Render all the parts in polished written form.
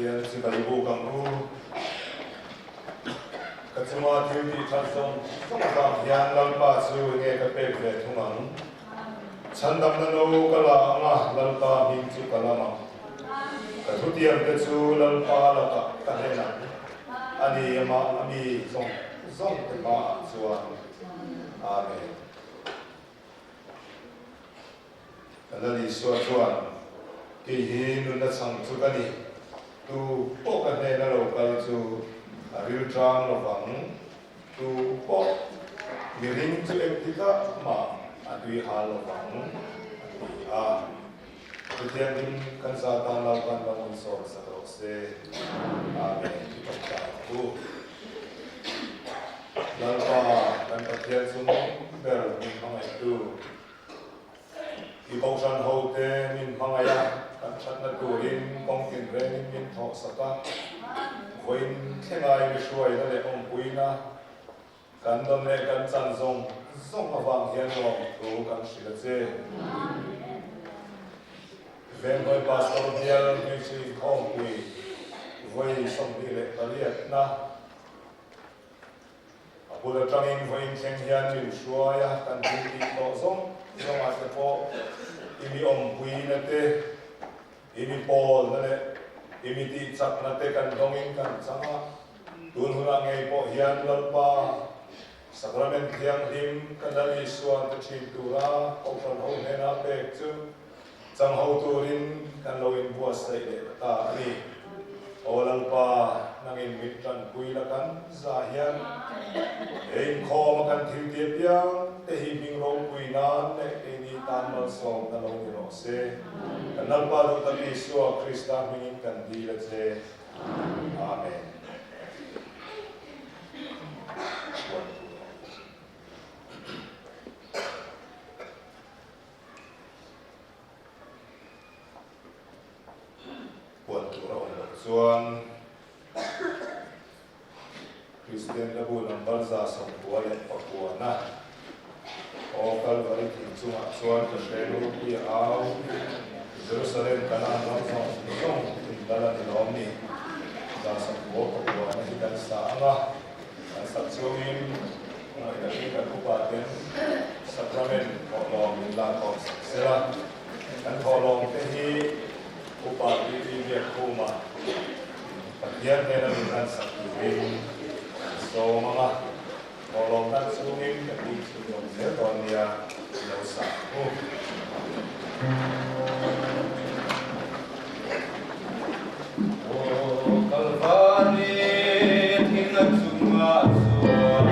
Pathian chibai buk ang u. Ka chunga thil tih that zawng zawng avang hian Lalpa chu enge ka pek ve thung ang? Chhandamna no ka la ang a, Lalpa hming chu ka lam ang. Ka thutiam te chu Lalpa lakah ka hlen ang, a ni amah a mi zawng zawng te hmaah chuan. Amen. Ka Lal Isua chuan, Kei hi nunna chhang chu ka ni, tu pawh ka hnena lo kal chu a ril tang lo vang, tu pawh mi ring chu engtikah mah a tui hal lo vang, a ti a. Chutiangin kan za tan Lalpan ram an sawm sak rawh se. Amen. I tawngtai ang u. Lalpa, kan Pathian chung ber min hmangaihtu, I Kohhran hote min hmangaih a, kan thatna turin kawng tinrengin min thawh sak a, vawiin thlengai mi hruaina leh awmpuina kan dawn leh kan chan zawng zawng avang hian lawmthu kan hrilh a che. Venghawih Pastor bial hmeichhe inkhawmpui vawi 28na A bul atangin vawiin thleng hian min hruai a, kan thil tih tawh zawng zawngah te pawh i mi awmpuina te, i mi pawlna leh i mi tih chakna te kan dawngin kan chang a. Tun hunah ngei pawh hian Lalpa Sacrament Thianghlim kan Lal Isua te thin tura Kohhran ho hnena pek chu Chang ho turin kan lo inbuatsaih leh ta ta a ni. Aw Lalpa, nangin min tanpui la kan zah hian he inkhawm a kan thil ti apiang te hi hming ropui nan leh keini tan malsawmna lo ni rawh se. Kan Lalpa duh tak Isua Krista hmingin kan dil a che. Amen. Puan tur a awm loh chuan Kristian hlabu number 99 na Aw Kalvari thing chungah chuan ka hre ropui a au, Jerusalem Kanaan ram zawng zawng in dal a ni lawm ni? 99 na hi kan sa ang a, kan sak chungin Khawngaih takin kan upa ten Sacrament thawhlawm min la khawm sak sela. Kan thawhlawm te hi upa PT Biakkhuma Pathian hnena min hlan sak turin kan sawm ang a, thawhlawm hlan chungin kan ding chhunzawm zel dawn nia i lo sa ang u. Aw Kalvari thing a chungah chuan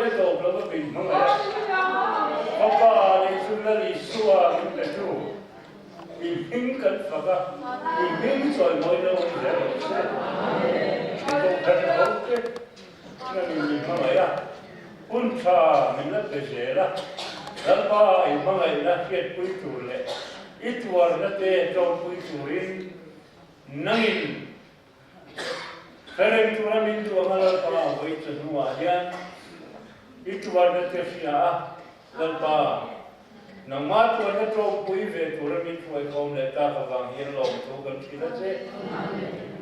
Hmangaihna tawp lova min hmangaih a, Fapa leh Chunlal Isua min petu, i hming kan fak a, i hming chawimawi lo awm zel rawh se. I kohhran ho te chuanin min hmangaih a, hun tha min la pe zel a, Lalpa i hmangaihna hriatpui tur leh i tuarna te tlawmpui turin nangin Hre tura min duh anga Lalpa a vawi chu hnuah hian i tuarna te hria a, Lalpa, nangmah tuarna tlawmpui ve tura min hruaikhawm leh tak avang hian lawmthu kan hrilh a che.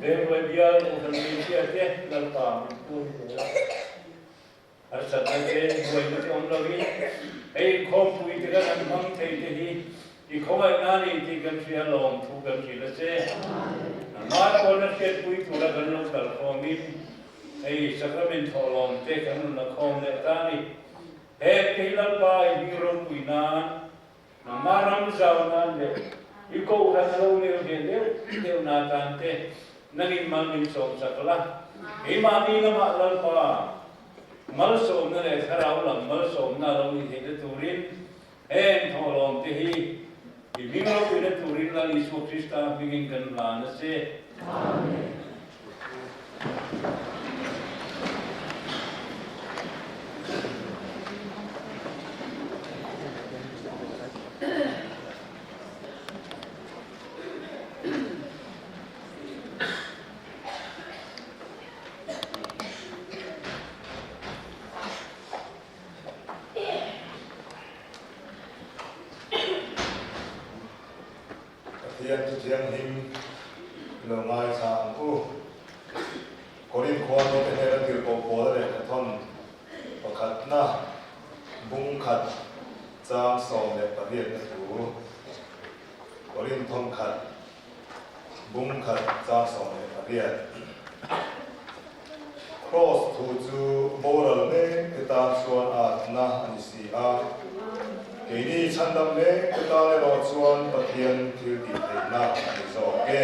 Vengruai bial Kohhran hmeichhia te Lalpa min pui zel a. Harsatna te, buaina te awm lovin hei inkhawmpui te kan han hmang thei te hi i khawngaihna a ni tih kan hria lawm thu kan hrilh a che. Nangmah pawna hriatpui tura kan lo kal khawmin hei sacrament thawhlawm te kan rawn la khawm leh ta a ni. Heng te hi Lalpa i hming ropui nan, nangmah ram zau nan leh i kohhran a lo nel ve deuh deuh na tan te Nangin mal min sawm chak la, keimahni lamah Lalpa malsawmna leh thlarau lam malsawmna lo ni theihna turin heng thawhlawm te hi i hming ropuina turin Lal Isua Krista hmingin kan hlan a che. Amen. Pathian chu thianghlim i lo ngaithla ang u. Korinth khua mite hnena tirhkoh Paula lehkha thawn pakhatna bung khat chang 18 na thu Korinth thawn khat Bung khat chang 18. Kraws thu chu boral mek te tan chuan atna a ni si a, keini chhandam mek te tan erawh chuan Pathian thil tih theihna a ni zawk e.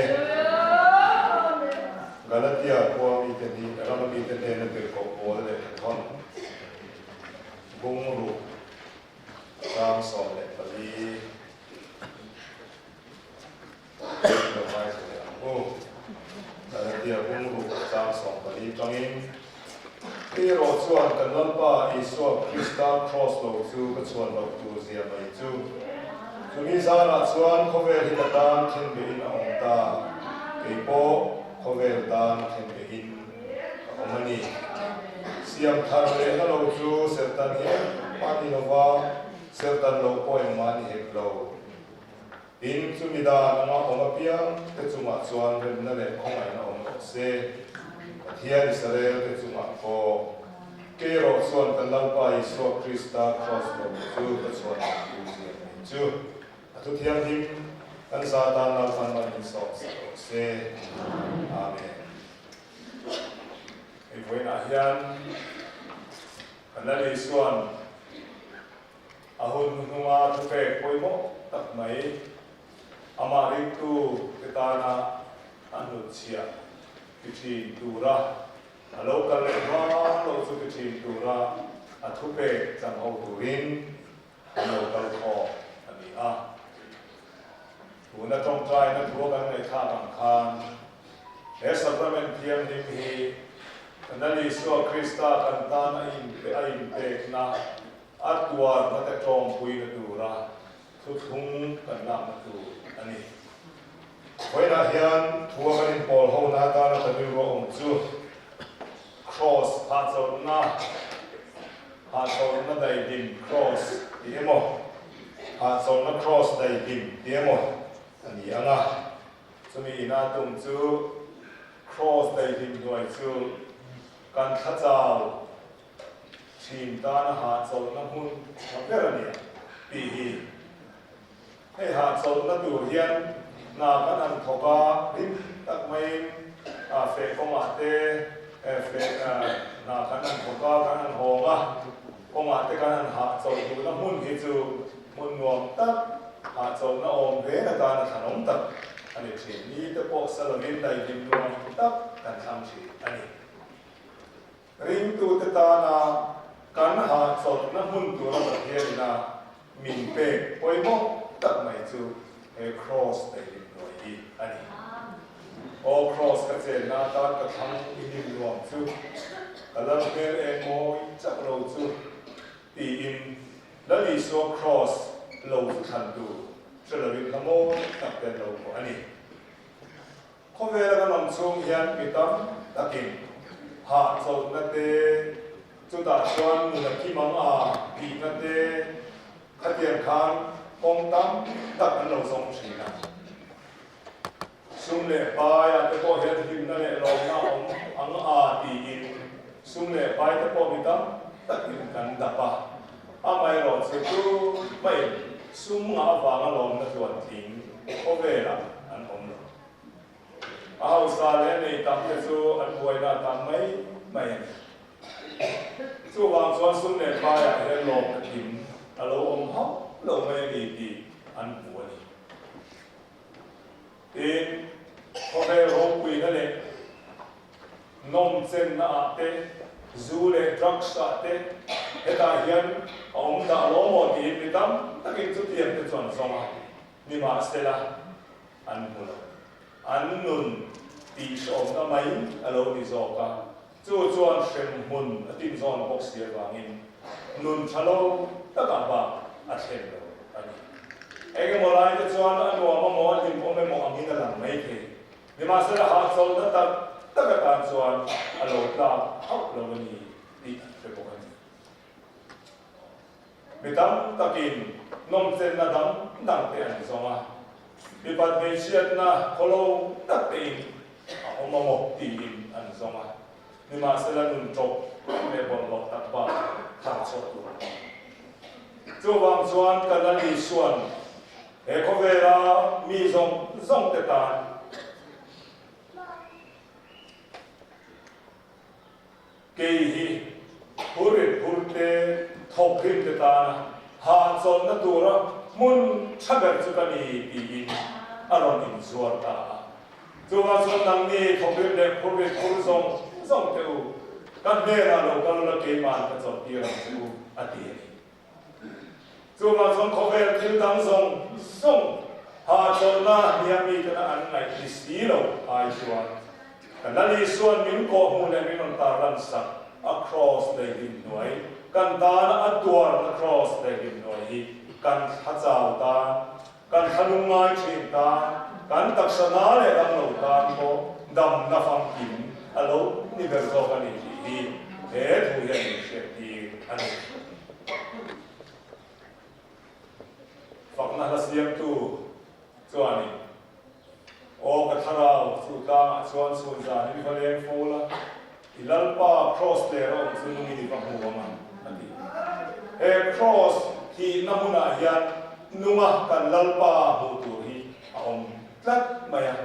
Galatia khua mite hi rama mite hnena tirhkoh pawl leh thawn bung ruk chang 14. Lo ngaithla leh ang u. Galatia bungruk chang 14 tangin, Kei erawh chuan kan Lalpa Isua Krista Kraws lo chu ka chhuan loh tur zia mai chu. Chumi zanah chuan khawvel hi ka tan khenbehin a awm ta, kei pawh khawvel tan khenbehin ka awm a ni. Siam thar lehna lo chu serhtan hi engmah ni lova, serhtan loh pawh engmah ni hek lo. Tin, chumi dan anga awm apiang te chungah chuan remna leh khawngaihna awm rawh se. Pathian Israel te chungah pawh kei erawh chuan kan Lalpa Isua Krista Kraws lo chu ka chhuan loh tur zia mai chu a thu thianghlim kan za tan Lalpan man min sawm sak rawh se. Amen. Hei vawiinah hian kan Lal Isua'n A hun hnuhnunga thupek pawimawh tak mai, amah ringtu te tana a hnutchhiah ti thin tura a lo kal leh hma loh chu ti thin tura a thupek chang ho turin an lo kal khawm a ni a. Tuna tawngtaina thua kan ngaihthlak ang khan he Sacrament Thianghlim hi Lal Isua Krista kan tan a inpe a inpekna a tuarna te tawngpuina tura thuthlung kan lakna tur a ni. Vawiinah hian thua kan inpawl hona atana kan rilru a awm chu Kraws hahchawlhna, hahchawlhna daihlim Kraws tih emaw, hahchawlhna Kraws daihlim tih emaw a ni ang a. Chumi ina tum chu Kraws daihlim hnuai chu kan thlachau thin tana hahchawlhna hmun tha ber a ni ang tih hi. Hei hahchawlhna tur hian hna kan han thawk a, rim tak maiin feh kawngah te feh hna kan han thawk a, kan han hawng a, kawngah te kan han hahchawlh duhna hmun hi chu hmun nuam tak, hahchawlhna awm reng atana thlanawm tak a ni thin. Ni te pawh sa lovin daihlim nuam tak kan thlang thin a ni. Ringtute tana kan ha. hmun tura Pathian ina min pek pawimawh tak mai chu he Kraws daihlim hnuai hi a ni. Aw Kraws ka chenna atan ka thlang i hlim nuam chu ka lal hmel eng mawi chak lo chu tiin Lal Isua Kraws lo chu thlan tur hre lovin hla mawi tak te an lo phuah a ni. Khawvela kan awm chhung hian mi tam takin hahchawlhna te, chutah chuan nun a kim ang a tihna te, khatiang khan kawng tam tak an lo zawng thin a. Sum leh paiah te pawh hian hlimna leh lawmna a awm ang a tiin sum leh pai te pawh mi tam takin kan dap a. Amaherawhchu chu hmaiin sum ngah avanga lawmna tluan tling khawvelah an awm lo. A hausa leh a nei tam te chu an buaina a tam mai mai a ni. Chuvang chuan sum leh paiah hian lawmna tling a lo awm hauh lo mai a ni tih an hmu a ni. Tin, khawvel ropuina leh nawmchenna ah te, zu leh drugs ah te hetah hian a awm dah lo maw tiin mi tam takin chutiang te chuan zawng a, nimahsela an hmu lo. An nun tihhrehawmna mai a lo ni zawk a, chu chuan hremhmun a tinzawn bawk si avangin nun tha lo takah bak a thlen lo a ni. Engemaw lai te chuan a nuam amaw a hlimawm emaw angin a lang mai thei. Nimahsela hahchawlhna tak tak atan chuan a lo tlak hauh lo a ni tih an hre bawk a ni. Mi tam takin nawmchenna dang dang te an zawng a, mipat hmeichhiatna khawlo tak tein a awm a maw tiin an zawng a, nimahsela nun ṭawp leh bawlhhlawh tak bak thar chhuah tur a awm. Chuvang chuan kan Lal Isua'n he khawvela mi zawng zawng te tan Kei hi Phurit phurte thawkrim te tana hahchawlhna tura hmun tha ber chu ka ni tiin a rawn inzuar ta a. Chuvang chuan nangni thawkrim leh phurit phur zawng zawng te u, ka hnenah lo kal ula keima'n ka chawlhtir ang che u, a ti a ni. Chuvang chuan khawvel thil dang zawng zawng hahchawlhna nia mitena an ngaih ni si lo ai chuan kan Lal Isua'n min kawhhmuh leh min rawn tarlan sak a kraws lei hlim hnuai, kan tana a tuarna kraws lei hlim hnuai hi kan thla chau tan, kan thla lungngai thin tan, kan taksa na leh dam lo tan pawh damna famkim a lo ni ber zawk a ni tih hi he thu hian min hriattir a ni. Fakna hla siamtu chuanin, Aw ka thlarau, chu tlangah chuan chhun zan in va leng fo la, i Lalpa kraws ler a awm chu nungin i va hmu ang a, a ti. He kraws thihna hmunah hian nunga kan Lalpa hmuh tur hi a awm tlat mai a.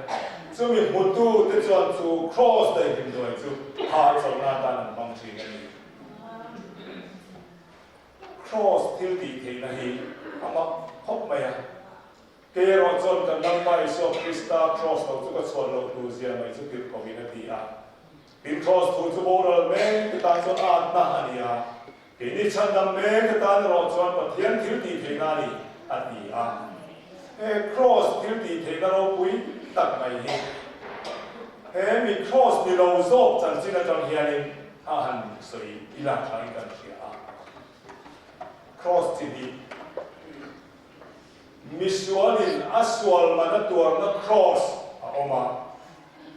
Chumi hmutute chuan chu kraws daihlim duai chu hahchawlhna atan an hmang thin a ni. Kraws thil tih theihna hi a mak khawp mai a. Kei erawh chuan kan Lalpa Isua Krista kraws lo chu ka chhuan loh tur zia mai chu tirh kovin a ti a. Tin kraws thu chu boral mek te tan chuan a atna a ni a, keini chhandam mek te tan erawh chuan Pathian thil tih theihna a ni, a ti a. He kraws thil tih theihna ropui tak mai hi he mi kraws ni lo zawk chanchin atang hianin A han sawi i lak tha in kan hria a, Kraws chi hi misualin a sual man a tuarna kraws a awm a,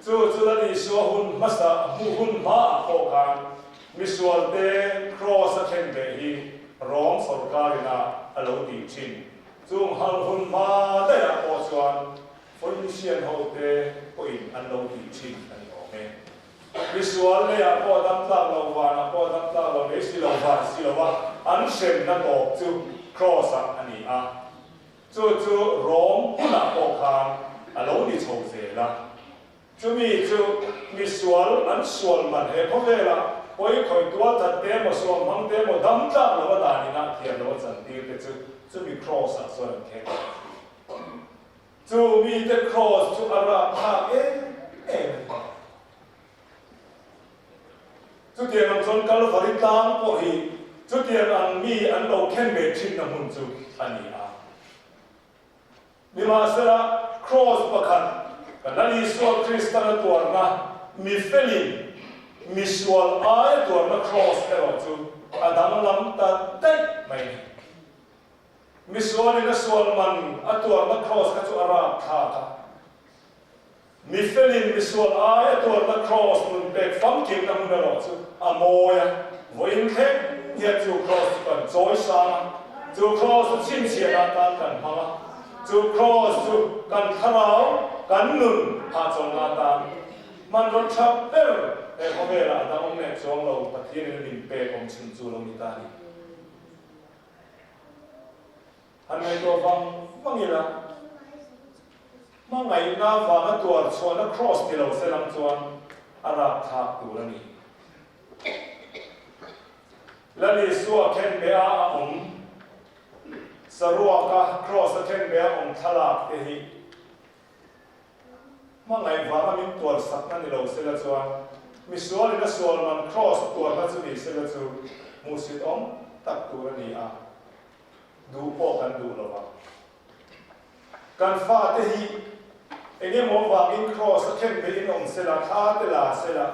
chu chu Lal Isua hun hmasa hmuh hun hmaah pawh khan misualte kraws a thlen ve hi Rom sawrkarin a a lo tih thin. Chung hal hun hma daihah pawh chuan Phoenician hote pawhin an lo tih thin a ni awm e. Misual leiah pawh dam tlak lo, vanah pawh dam tlak lo, lei si lo, van si lo a, an hremna tawp chu Kraws-ah a ni a. Chu chu Rom hunah pawh khan a lo ni chho zel a. Chumi chu misual an sual man he khawvelah pawi khawi tual that te emaw, suam hmang te emaw, dam tlak lo a dan inah thiam lo a chantir te chu chumi Kraws-ah chuan an khen a. Chu mite kraws chu a rapthlak em em a ni. Chutiang ang chuan Kalvari tlang pawh hi Chutiang ang mi an lo khen ve thinna hmun chu a ni a. Nimahsela, Kraws pakhat, kan Lal Isua Kristan a tuarna, mi felin mi sual aia tuarna kraws erawh chu a danglam ta daih mai a ni. Mi sualin a sual man a tuarna kraws kha chu a rapthlak a. Mi felin mi sual aia tuarna kraws nun pek famkimna hmun erawh chu a mawi a, vawiin thleng hian chu kraws chu kan chawi sang a, chu kraws chu chhinchhiahna atan kan hmang a, chu kraws chu kan thlarau, kan nun hahchawlhna atan hmanraw tha ber he khawvelah a dang awm leh chuang lo Pathianin a min pek awm chhun chu lo ni ta a ni. Han ngaihtuah vang vang ila, hmangaihna vanga tuar chhuahna kraws ni lo se lang chuan a rapthlak tur a ni. Lal Isua khenbeh a a awm, saruaka kraws a khenbeh a awm thlalak te hi hmangaih vanga min tuar sakna ni lo sela chuan misualin a sual man kraws tuarna chu ni sela chu hmuhsit awm tak tur a ni a. Duh pawh kan duh lo va. Kan fate hi eng emaw vangin cross a khen peihin awm sela, thla te la sela,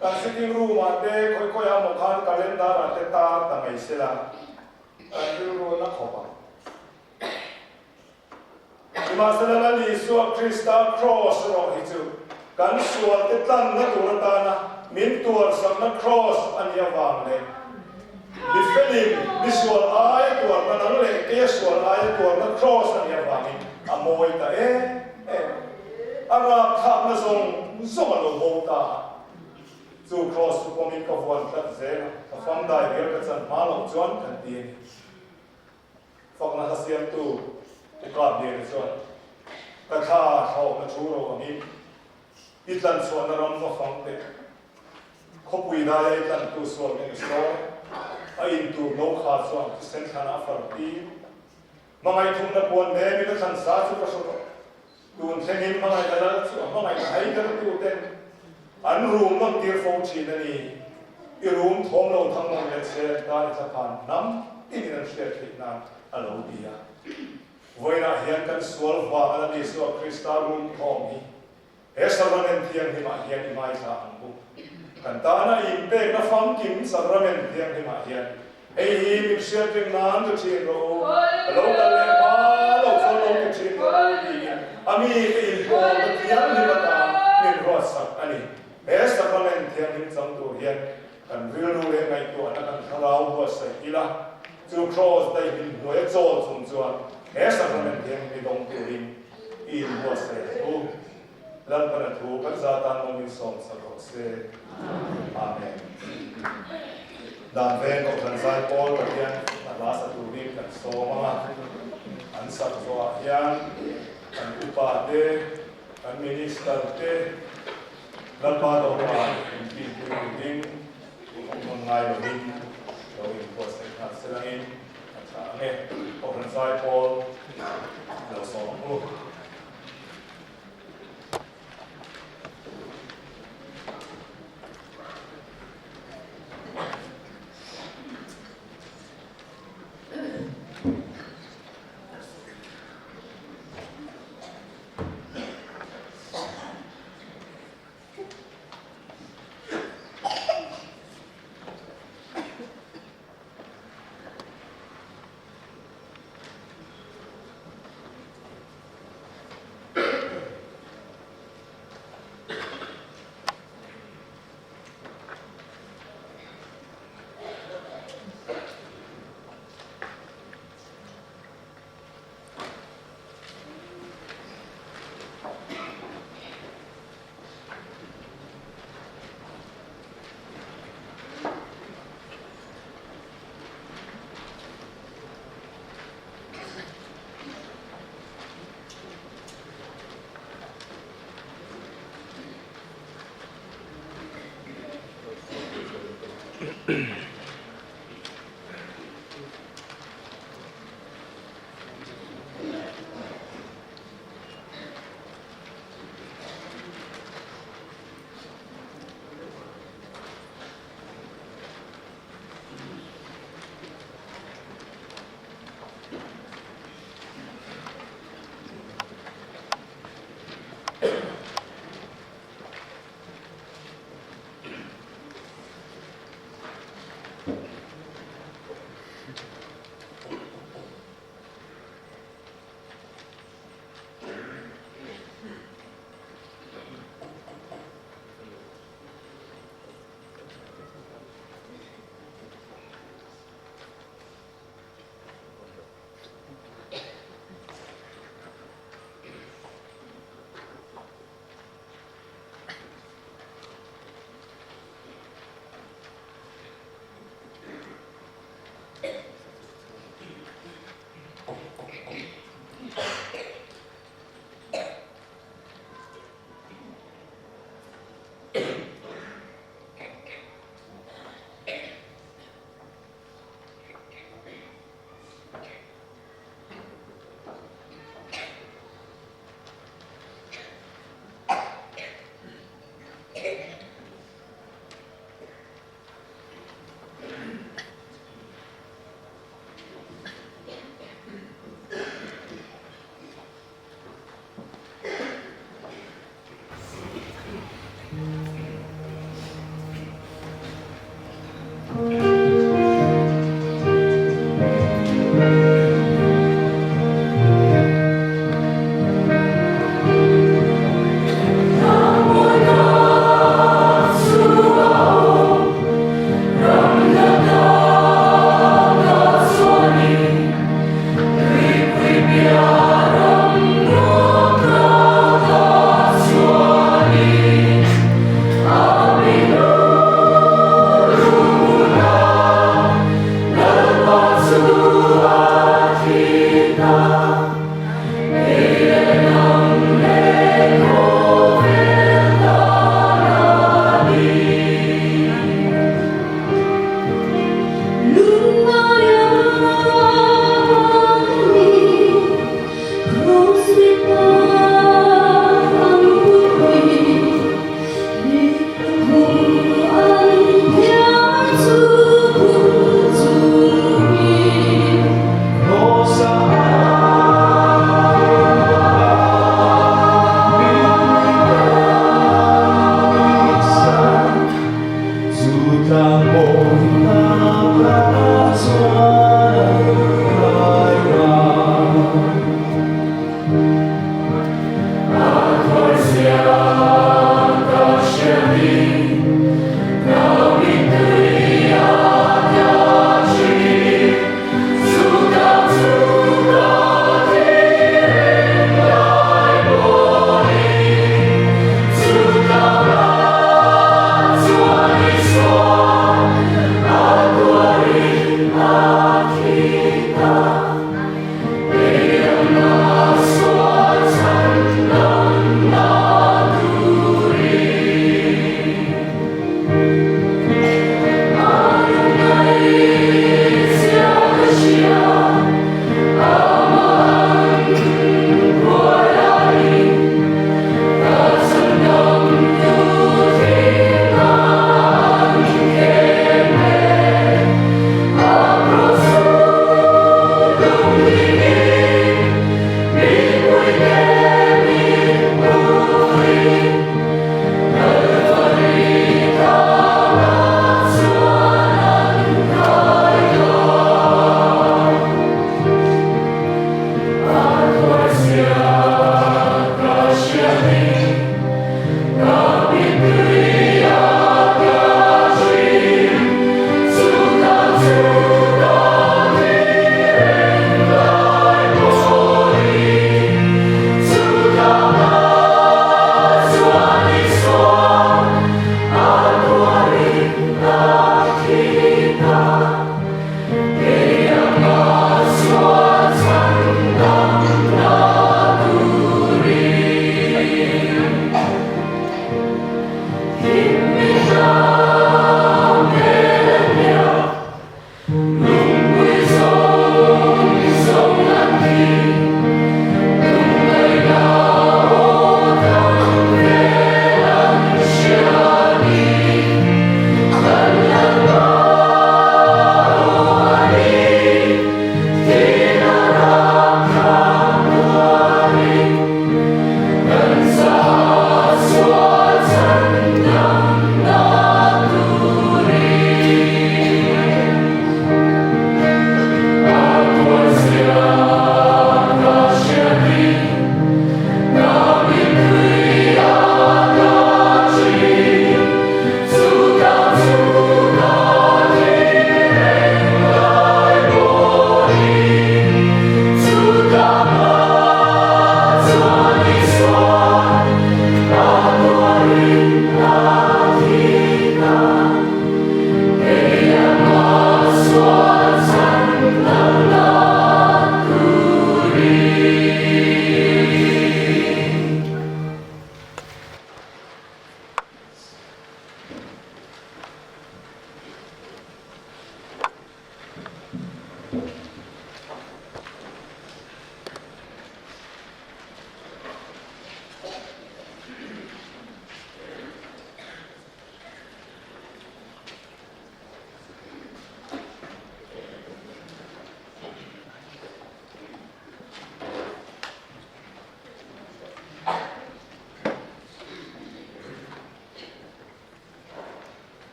kan sitting room ah te khawi khawi ah maw khan calendar ah te tar ta mai sela, kan rilru a na khawp ang. Nimahsela Lal Isua Krista cross erawh hi chu kan sual te tlanna tur atana min tuarsakna cross a nih avang leh mi felin mi sual aia tuarna nang leh keia sual aia tuarna cross a nih avangin a mawi ta em em a. A rapthlakna zawng zawng a lo bo ta a. Chu cross chu pawmin ka vuan tlat zel a, ka famdai rial ka chan hma loh chuan kan ti a ni. Fakna hla siamtu U Kapliana chuan, Ka thla thlawhna thu ro angin i tlanchhuahna ram va fang teh. Khawpui daia i tlantu sual nge ni sawi? A intur no kha chuan thisen thlanah a far tir. Hmangaih thumna puan nemin a thlan sa chu ka hre rawh. Tun thlengin hmangaihna lal chu a hmangaihna haidertu ten an rum nawn tir fo thin a ni. I rum thawm lo thang nawn leh se tan i thlaphan hnam tinin an hriat theih nan a lo ti a. Vawiinah hian kan sual vang a la ni Isua Krista rum thawm hi he Sacrament thianghlimah hian i ngaithla ang u. Kan tana i inpekna famkim Sacrament thianghlimah hian Hei hi min hriat reng nan ka ṭhin rawh u, ka lo kal leh hma lo chuan lo ti ṭhin rawh u tiin a mi ka inpawlna thianghlim atan min ruatsak a ni. He sacrament thianghlim chang tur hian kan rilru leh ngaihtuahna kan thlarau buatsaih ila, chu kraws daihlim hnuaia chawl chung chuan he sacrament thianghlim hi dawng turin i inbuatsaih ang u. Lalpana thu kan za tan lo min sawmsak rawh se. Amen. Dan veng Kohhran zai pawl Pathian a hla sa turin kan sawm ang a, an sak zawhah hian kan upa te, kan minister te, Lalpa dawhkan inpinpui turin awm nawn ngai lovin lo inbuatsaih nghal selangin a tha ang e. Kohhran zai pawl lo sawm ang u.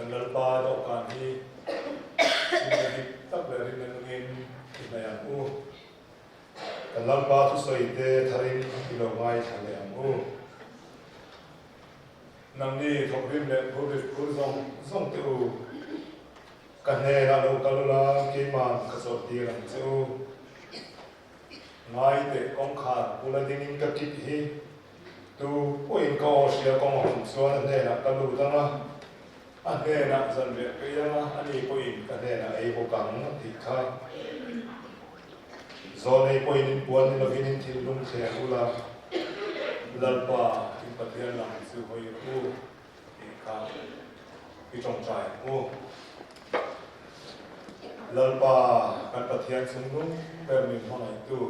Kan Lalpa dawhkan hi simna dik tak leh rinna nungin i hnaih ang u. Kan Lalpa thusawi te tharin i lo ngaithla leh ang u. Nangni thawkrim leh phurrit phur zawng zawng te u, ka hnenah lo kal ula keiman ka chawlhtir ang che u. Ngai teh kawngkhar bula dingin ka kik hi tu pawhin ka aw hria kawng a hum chuan a hnenah ka lut ang a, a hnenah zanriah ka ei ang a, ani pawhin ka hnenah ei bawk ang a tih kha. Zawnei pawhin in puan ni lovin in thinlung thleng ula, Lalpa in Pathian lam chu hawi rawh u tih kha i tawngtai ang u. Lalpa kan Pathian chungnung ber min hmangaihtu,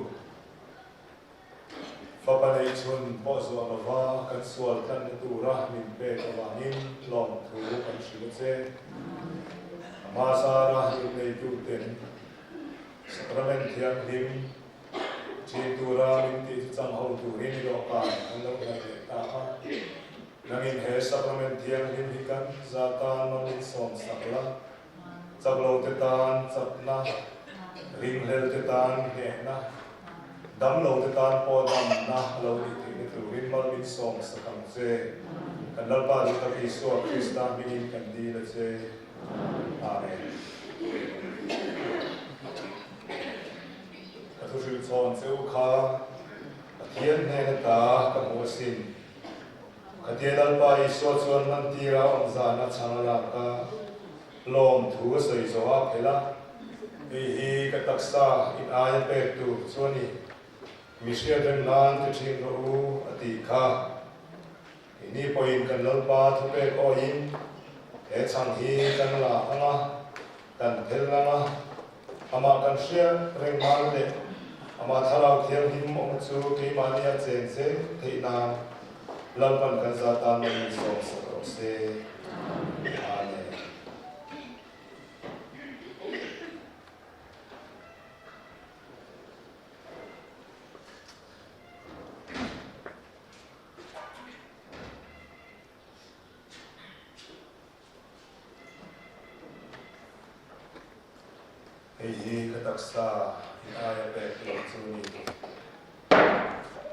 Fapa neihchhun pawh zuah lova kan sual tlanna tura min pek avangin lawmthu kan hrilh a che. A hma zara min neituten Sacrament Thianghlim ṭhin tura min tih chu chang ho turin i dawhkan an lo hnaih leh ta a. Nangin he Sacrament Thianghlim hi kan za tan mangin sawmsak la, chak lo te tan chakna, ringhlel te tan hnehna, dam lo te tan pawh damna a lo nih theihna turin mal min sawmsak ang che. Kan Lalpa duh tak Isua Krista hmingin kan dil a che. Amen. Ka thuhrilh chhawn che u kha Pathian hnen ata ka hmu asin. Khatia Lalpa Isua chuan mantira awm zan a chhang a lak a, lawm thu a sawi zawh a phelh a, Hei hi ka taksa in aia pek tur chu a ni, mi hriat reng nan ti thin rawh u, a tih kha. Keini pawhin kan Lalpa thupek awiin he chhang hi kan la ang a, kan phelh ang a, amah kan hriat reng nan leh amah Thlarau Thianghlim awm chu keimahnia cheng zel theih nan Lalpan kan za tan mai sawmsak rawh se. Amen. Hei hi ka taksa in aia pek tur chu a ni.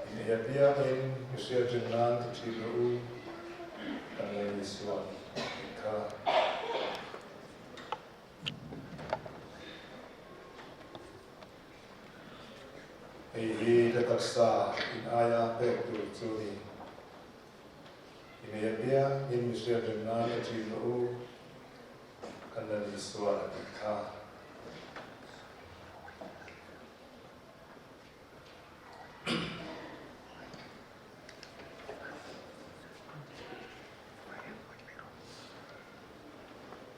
In ei apiangin i hriatrin nan ti thin rawh u, kan lei Isua'n a tih kha. Hei hi ka taksa in aia pek tur chu a ni. I nei apiangin mi hriatreng nan a ṭin rawh u, kan Lal Isua'n a tih kha.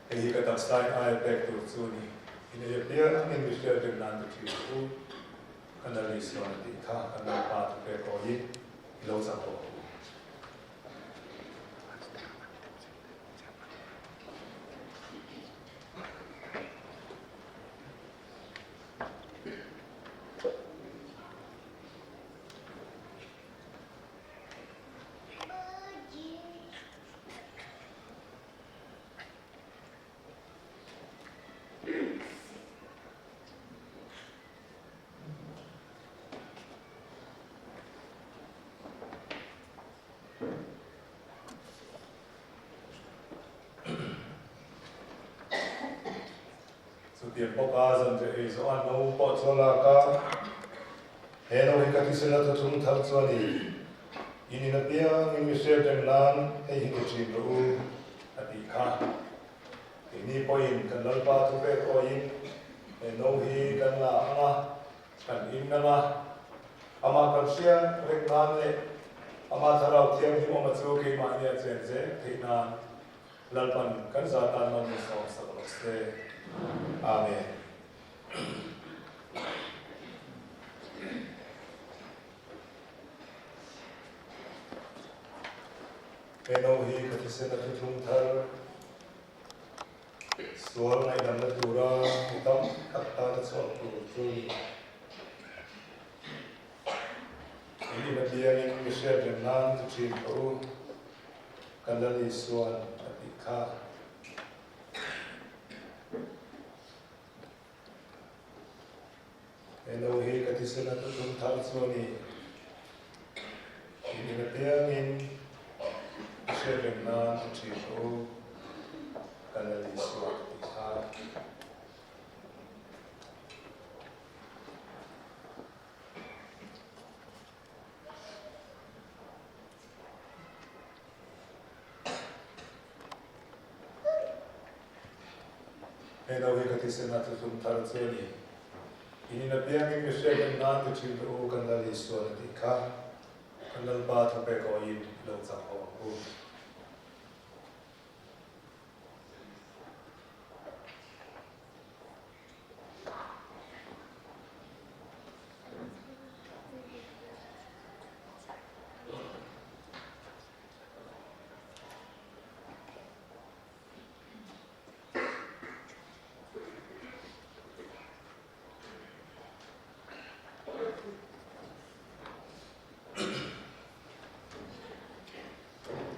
Hei hi ka taksain aia pek tur chu a ni. I nei apiangin mi hriatreng nan ti ṭhin rawh u, kan Lal Isua'n a tih kha, kan Lalpa thupek awiin i lo chak rawh u. Chutiang bawka zanriah ei zawh a no pawh chu a lak a, he no hi ka thisena thuthlung thar chu a ni. In in apiangin mi hriat reng nan hei hi ti thin rawh u, a tih kha. Keini pawhin kan Lalpa thupek awiin he no hi kan la ang a, kan in ang a, amah kan hriat reng nan leh amah Thlarau Thianghlim awma chu keimahnia chen zel theih nan Lalpan kan za tan man min sawmsak rawh se. Amen. He no hi ka thisen a thuthlung thar sual ngaihdamna tura mi tam tak tana chhuak tur chu a ni. In inatliangin mi hriat reng nan ti thin tawh u, ka Lal Isua'n a tih kha. He no hi ka thisen a thuthlung thar chu a ni. In in apiangin i hriat reng nan a ṭhin u, ka Lal Isua ka ti kha. Hei lo hi ka thisen a thuthlung thar chu a ni. In in apiangin mi hriat reng nan ti thin rawh u, kan Lal Isuan a tih kha. Kan Lalpa thupek awiin i lo chak ho ang u.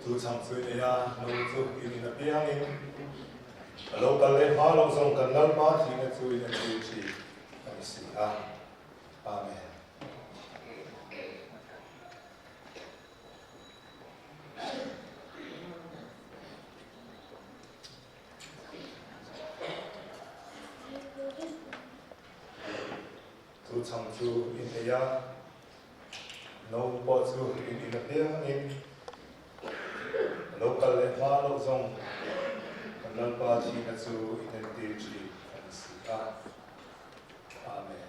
Chu chhang chu i nei a, no chu in in apiangin a lo kal leh hma loh zawng kan Lalpa thihna chu in entir thin a ni si a. Amen. Chu chhang chu in ei a, no pawh chu in in apiangin a lo kal leh hma loh zawng kan Lalpa thihna chu in entir thin a ni si a. Amen.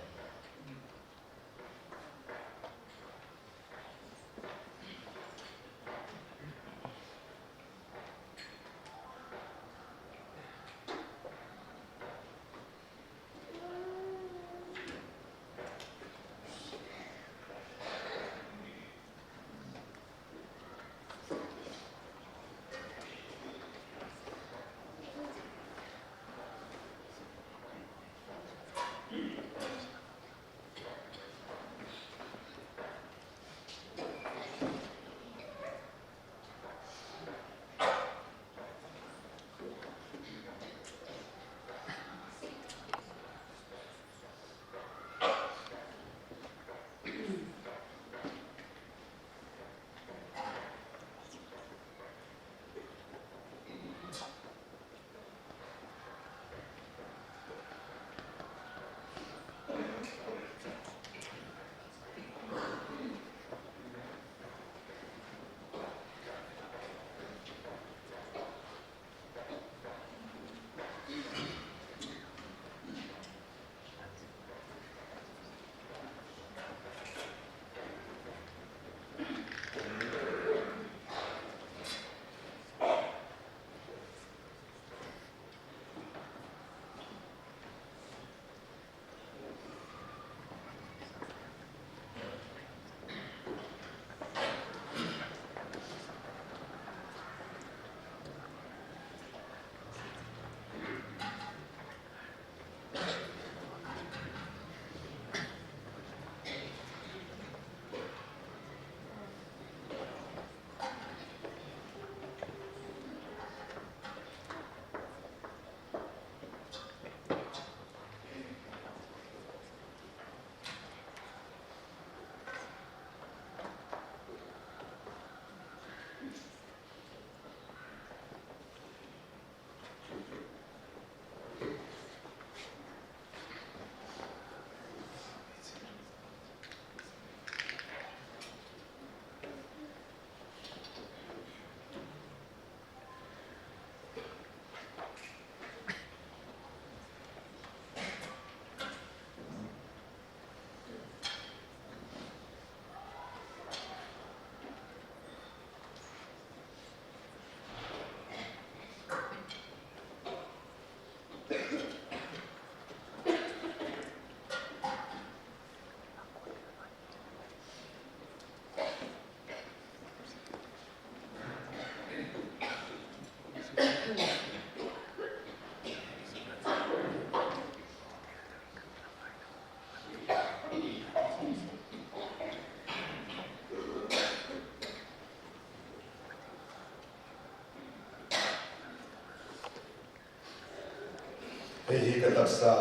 Hei hi ka taksa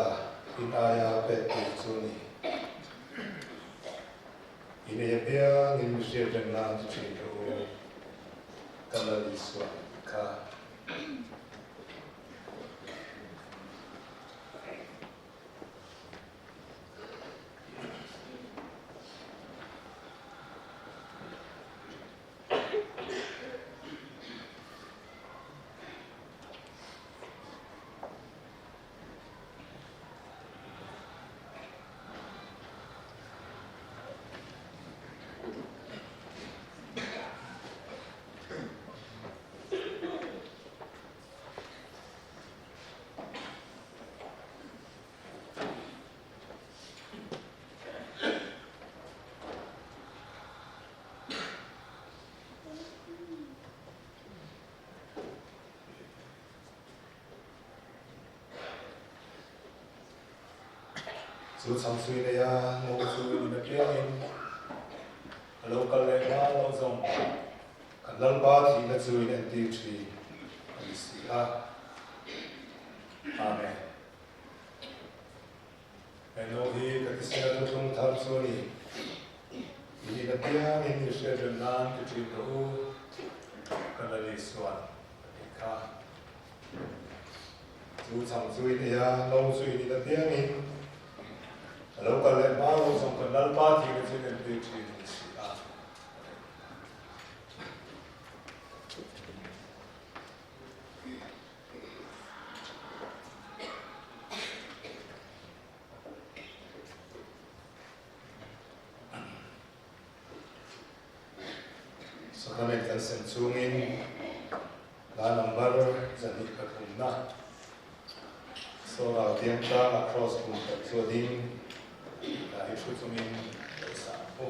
in aia pek tur chu a ni. I nei apiangin mi hriat reng nan ti thin rawh u, ka Lal Isua kha. Chu chhang sui nei a, no chu in apiangin a lo kal leh hma loh zawng kan Lalpa thihna chu in entir thin a ni si a. Amen. He no hi ka tisina thuthlung thar chu a ni. I nih apiangin i hriatrem nan ti thin rawh u, ka Lal Isuan a tih kha. Chu chhang chu i nei a, no chu i nih apiangin a lo kal leh hma lo zawng kan Lalpa thihna chu in entir thin a ni si a. Sacrament kan sem chungin hla number 203 na Solar Tiang tlanga cross kum tak chu a ding hla hi thu chungin lo sa ang u.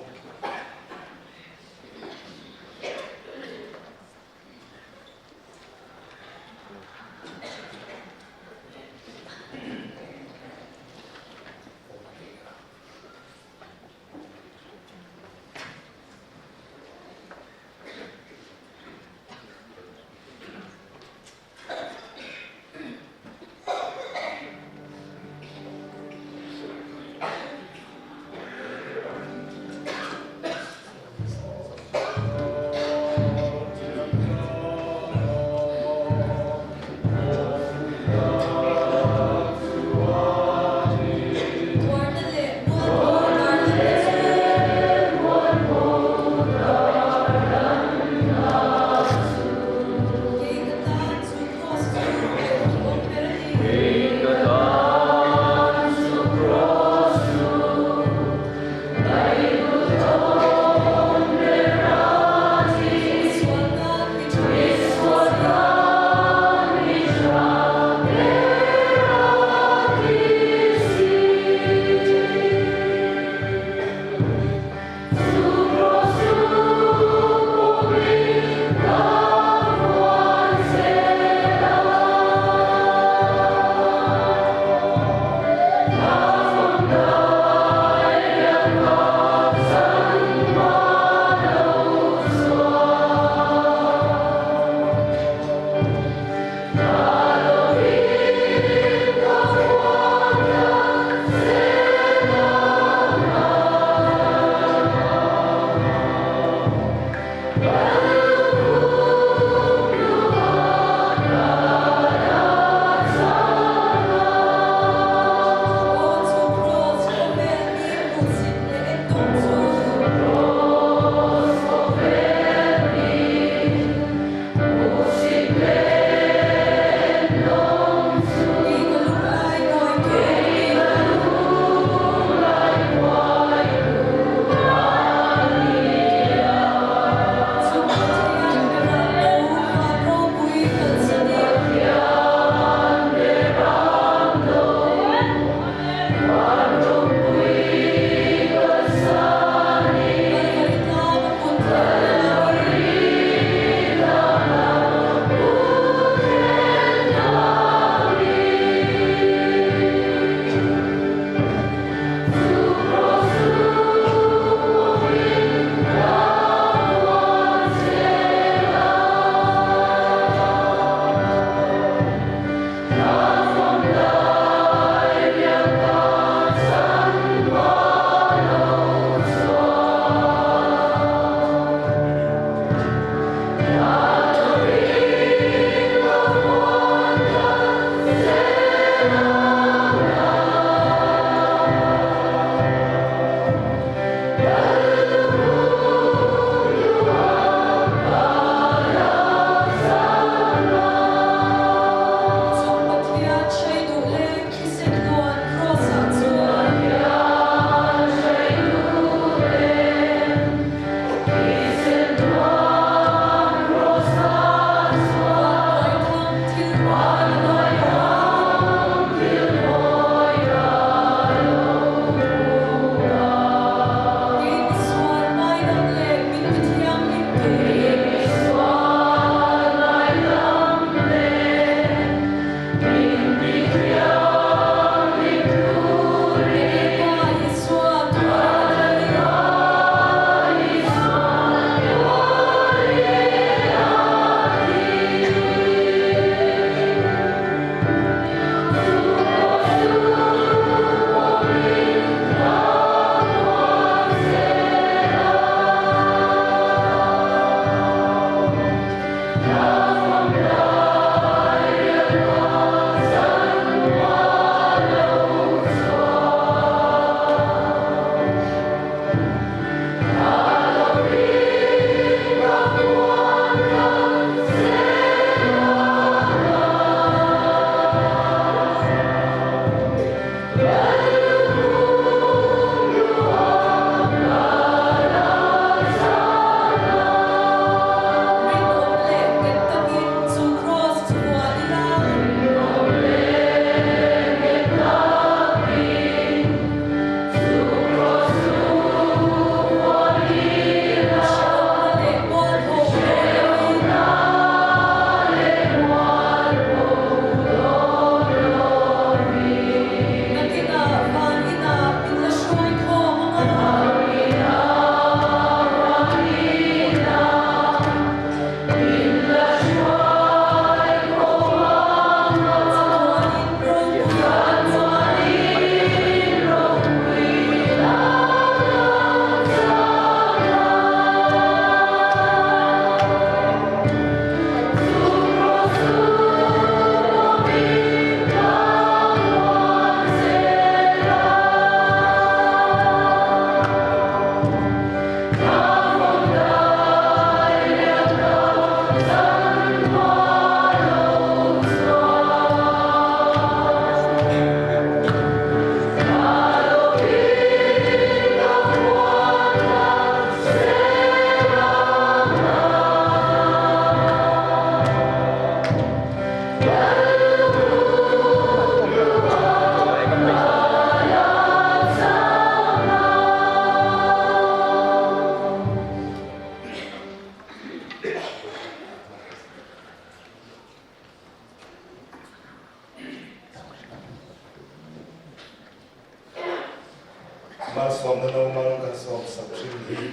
Sawmna no mal kan sawm sak thin hi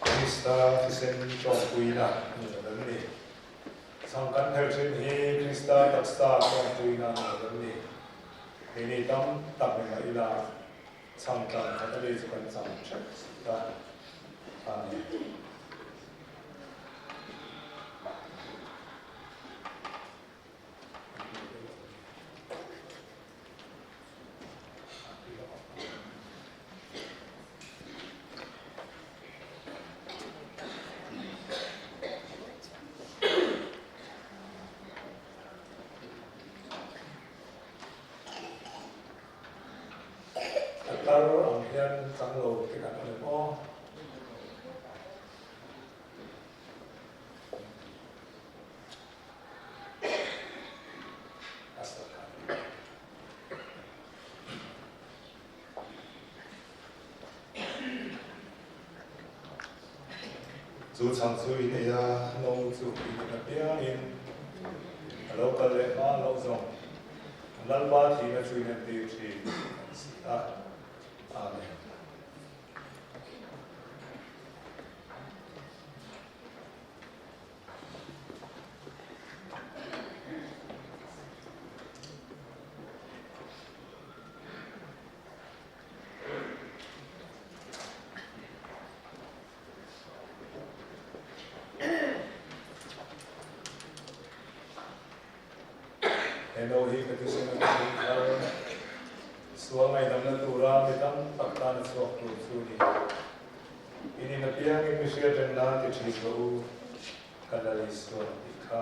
Krista thisen tawngpuina a ni lo em ni? Chhang kan phelh thin hi Krista taksa tawngpuina a ni lo em ni? Keini tam tak ni mah ila chhang tlang khat a mi chu kan chang theuh si ta. Amen. A tar ang hian chang lo te kan awm em aw. Chu chhang chu in ei a, no chu in in apiangin a lo kal leh hma loh zawng Lalpa thihna chu in entir thin an si a. Amen. He no hi ka thisen a thil thar sual ngaihdamna tura mi tam tak tan a chhuak tur chu ni. In in apiangin mi hriat reng nan ti thin rawh u, ka Lal Isua tih kha.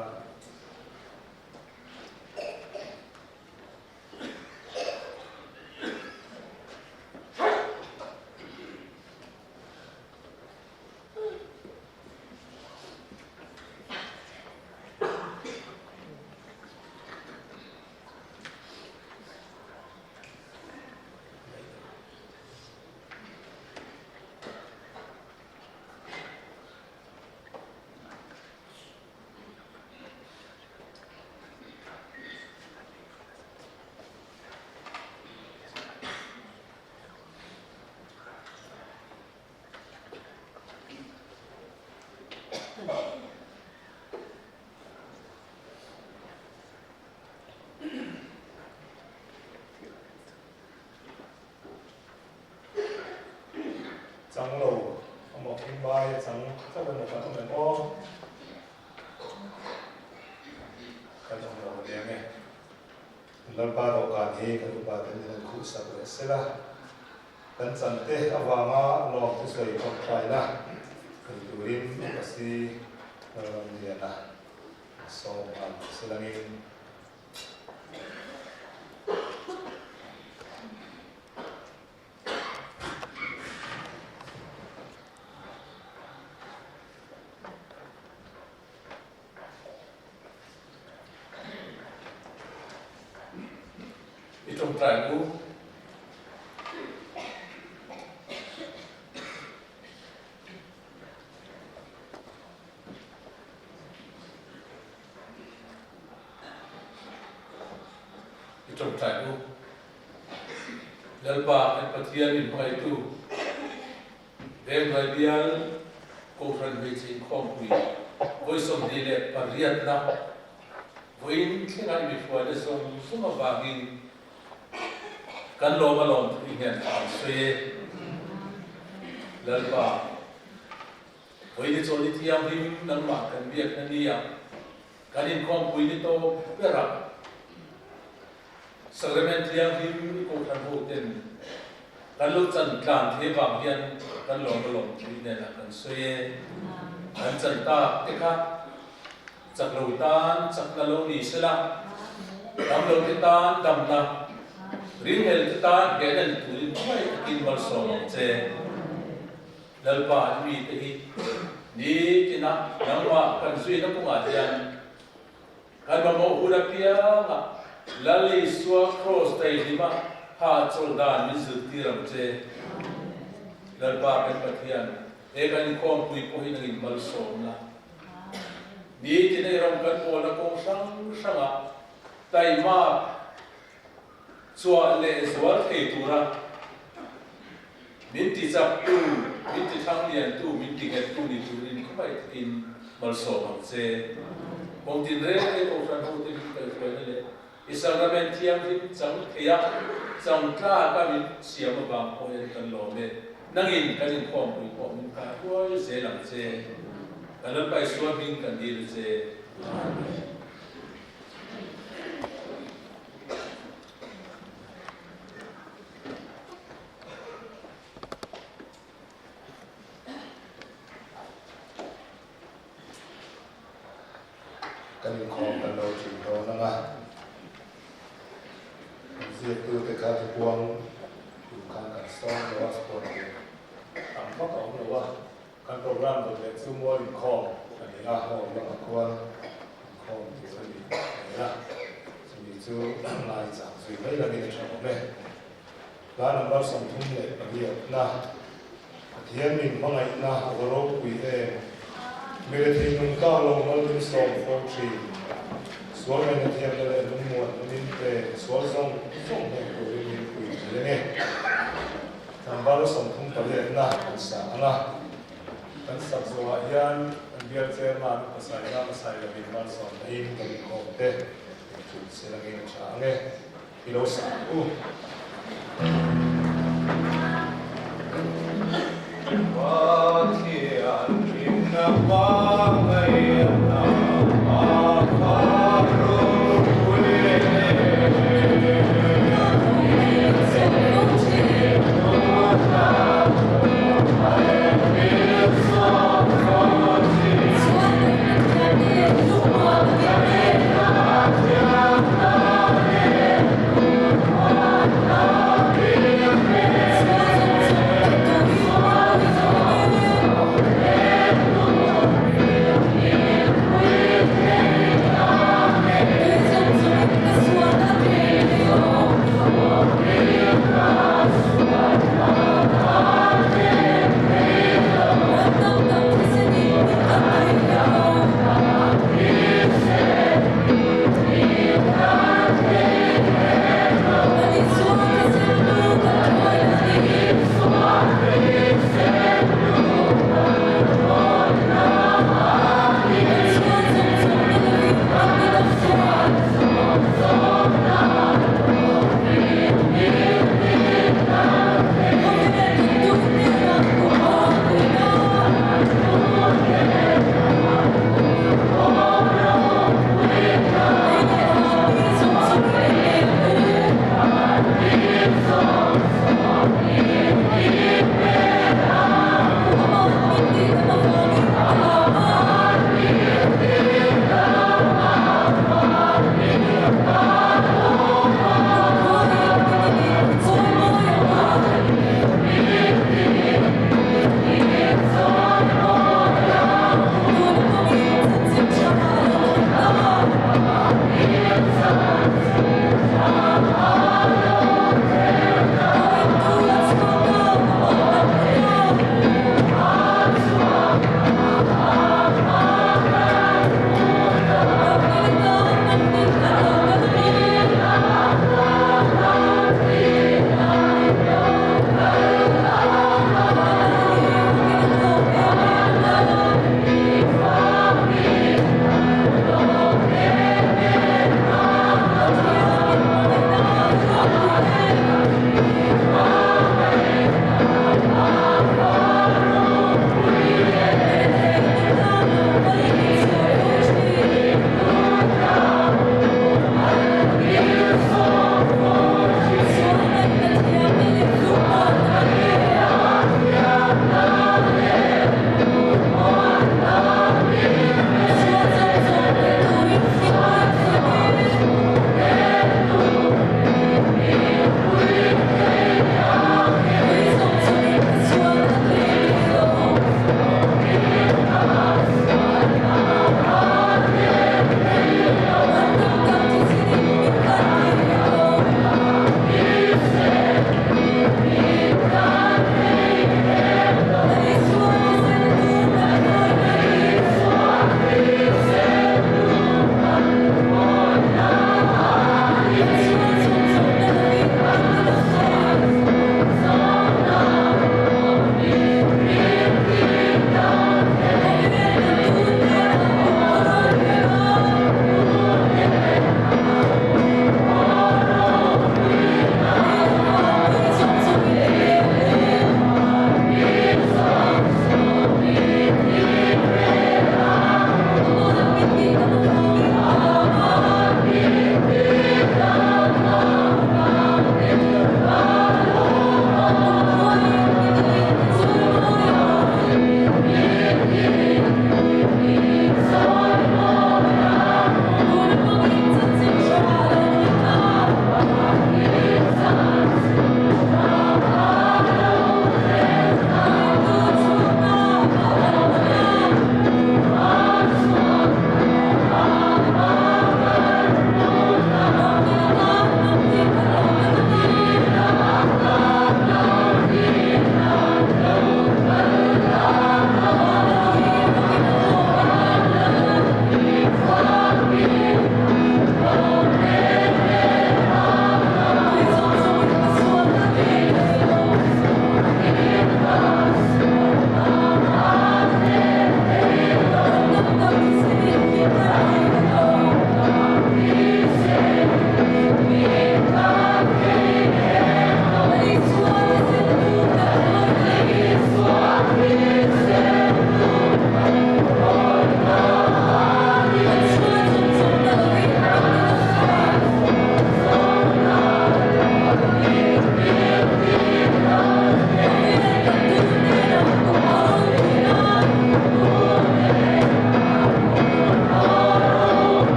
Chang lo emaw hming a chang tlat emaw kan awm em aw? Kan awm lo aniang e. Lalpa dawhkan hi kan upa ten in an khuh sak leh sela, kan chante avanga lawm thusawi tawngtaina thei turin upa si Lalramliana sawm nghal selangin. I tawngtai u. I tawngtai u. Lalpa kan Pathian in hmangaitu Venghlai bial Kohhran Hmeichhe Inkhawmpui vawi 28 na vawiin thlenga i mihruaina zawng zawng avangin kan lawm a lawm thu i hnen ah an sawi e. Lalpa, vawiin i chawlh i thianghlim nangmah kan biakna nia kan inkhawmpui ni tawp berah Sacrament thianghlim i Kohhran ho ten kan lo chan tlan the vang hian kan lawm a lawm tih hnenah kan sawi e. Kan chan tak te kha chak lo tan chakna lo ni sela, dam lo te tan damna, ringhel te tan hnehna ni turin hmangaih takin malsawm ang che. Lalpa i mite hi nitina nangmah kan zuina kawngah hian Kan mamawh hun apiangah Lal Isua Kraws daihlima ha chawlh dan min zirtir ang che. Lalpa kan Pathian, he kan inkhawmpui pawh hi nangin malsawm la. Nitin ei ram kan pawlna kawng hrang hrangah taimak chhuah leh zual thei tura. Min ti chak tu, min ti thlang lian tu, min ti nghet tu ni turin khawmai takin malsawm ang che. Kawng tin reng reng Kohhran ho te min kaihhruaina leh i Sacrament thianghlim chang thei a, chang tlak a min siam avang pawh hian kan lawm e. Nangin kan inkhawmpui pawh min kah hruai zel ang che. Kan Lalpa Isua hming kan dil che. Amen. Kan inkhawm kan lo thin dawn ang a, kan ziaktute kha thupuang tur khan kan sawm lo a, sport leh tam vak a awm lo a, kan program dawt leh chu mual inkhawm a ni a, hall lamah khuan inkhawm tur a ni mai a, chumi chu ngaichang zui mai langin a tha awm e. Hla number 38 na, Pathian min hmangaihna a va ropui em? Mi rethei nung kar lo mal min sawm fo thin. Sual ngaihna thiamna leh lungmuanna min pe, sual zawng zawng hnem turin min pui thei a ni. Number 38 na kan sa ang a, kan sak zawhah hian kan bial chairman Upa Saina Masaila min malsawmna in kan inkhawm te thut se langin a tha ang e. I lo sa ang u. Pathian hlimna hmangaihna a ropui e.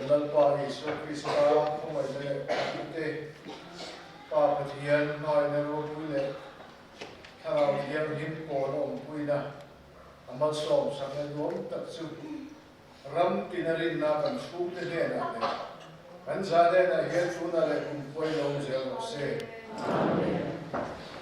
Kan Lalpa Isua Krista khawngaihna leh thatna te, Pa Pathian hmangaihna ropui leh Thlarau Thianghlim pawl a awmpuina a malsawm sakna nuam tak chu ram tina rinna kan chhungte hnenah leh kan za hnenah hian tunah leh kum khuai lo zel rawh se. Amen.